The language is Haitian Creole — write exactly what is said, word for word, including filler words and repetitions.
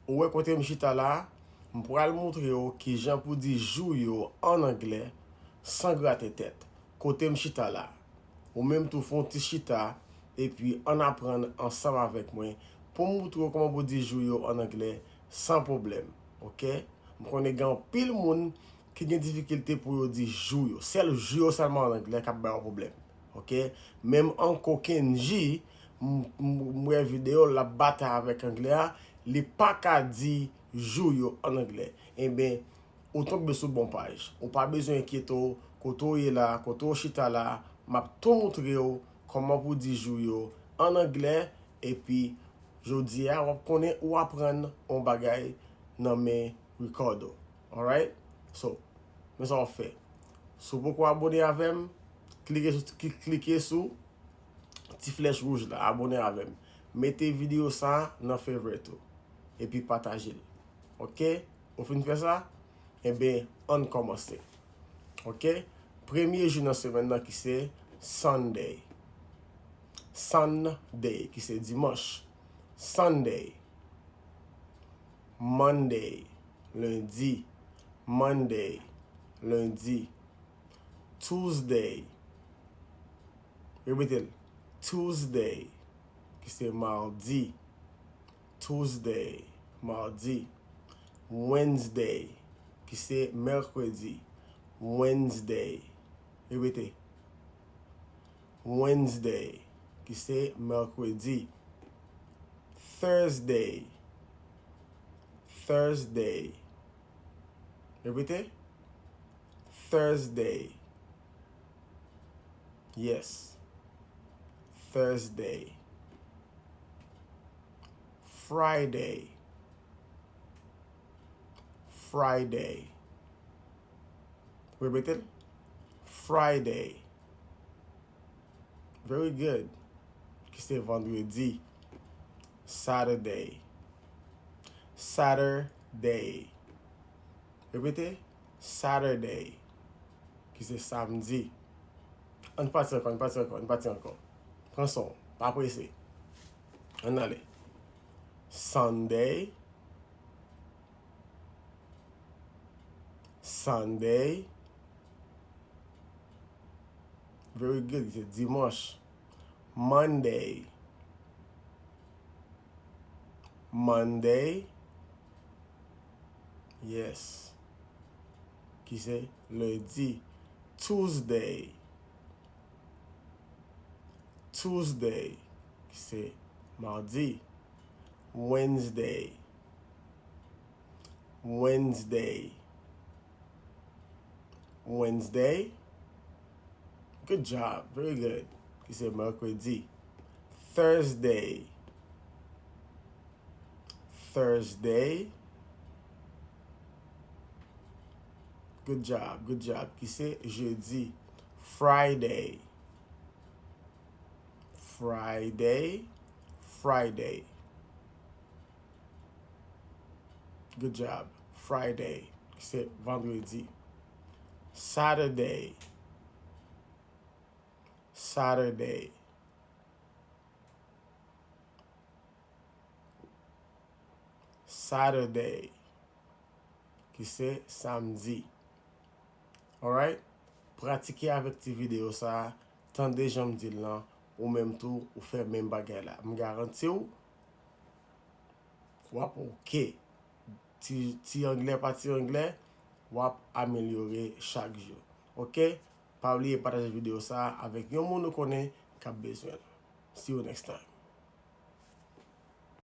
Ou wè kote m chita la, m pral moutre w kijan pou di jou yo an anglè san grate tèt. Kote m chita la. Ou menm tou fè yon ti chita, epi ann aprann ansanm avèk mwen pou m moutre w kòman pou di jou yo an anglè san pwoblèm. Oke? M konnen gen anpil moun ki gen difikilte pou yo di jou yo. Sèl jou yo sèlman an anglè k ap ba yo pwoblèm. Oke? Menm Uncle Kenji, m, m, m wè videyo l ap batay avèk anglè a, li pa ka di jou yo an anglè. Enben, ou tonbe sou bon paj. Ou pa bezwen enkyete w, kote w ye la, kote w chita la, m ap tou moutre w kòman pou di jou yo an anglè, epi jodi a w ap konnen ou aprann yon bagay nan men Ricardo. Alright? So, men sa w ap fè. Si w poko abone avè m, klike sou, kli-, klike sou ti flèch wouj la, abone avè m. Mete videyo sa a nan favorite ou. Epi pataje l. Oke? Ou fin fè sa? Enben, ann kòmanse. Oke? Premye jou nan semèn nan ki se Sunday. Sunday, ki se dimanch. Sunday. Monday, lendi. Monday, lendi. Tuesday. Repete l. Tuesday, ki se madi. Tuesday, madi. Wednesday, ki se mèkredi. Wednesday. Repete. Wednesday, ki se mèkredi. Thursday. Thursday. Repete. Thursday. Yes. Thursday. Friday. Friday. Repete l. Friday. Very good. Ki se vandredi. Saturday. Saturday. Repete. Saturday. Ki se samdi. Ann pati ankò, ann pati ankò, ann pati ankò. Pran san w, pa prese. Ann ale. Sunday. Sunday. Very good. Ki se dimanch. Monday. Monday. Yes. Ki se lendi. Tuesday. Tuesday. Ki se madi. Wednesday. Wednesday. Wednesday. Good job. Very good. Ki se mèkredi. Thursday. Thursday. Good job. Good job. Ki se jedi. Friday. Friday. Friday. Good job. Friday. Se vandredi. Saturday. Saturday. Saturday. Ki se samdi. Alright? Pratike avèk ti videyo sa a. Tande jan m di l lan. Ou menm tou, ou fè menm bagay la. M garanti w, w ap oke. Ti, ti anglè pa ti anglè, w ap amelyore chak jou. Oke? Pa bliye pataje videyo sa a avèk yon moun ou konnen k ap bezwen l. See you next time.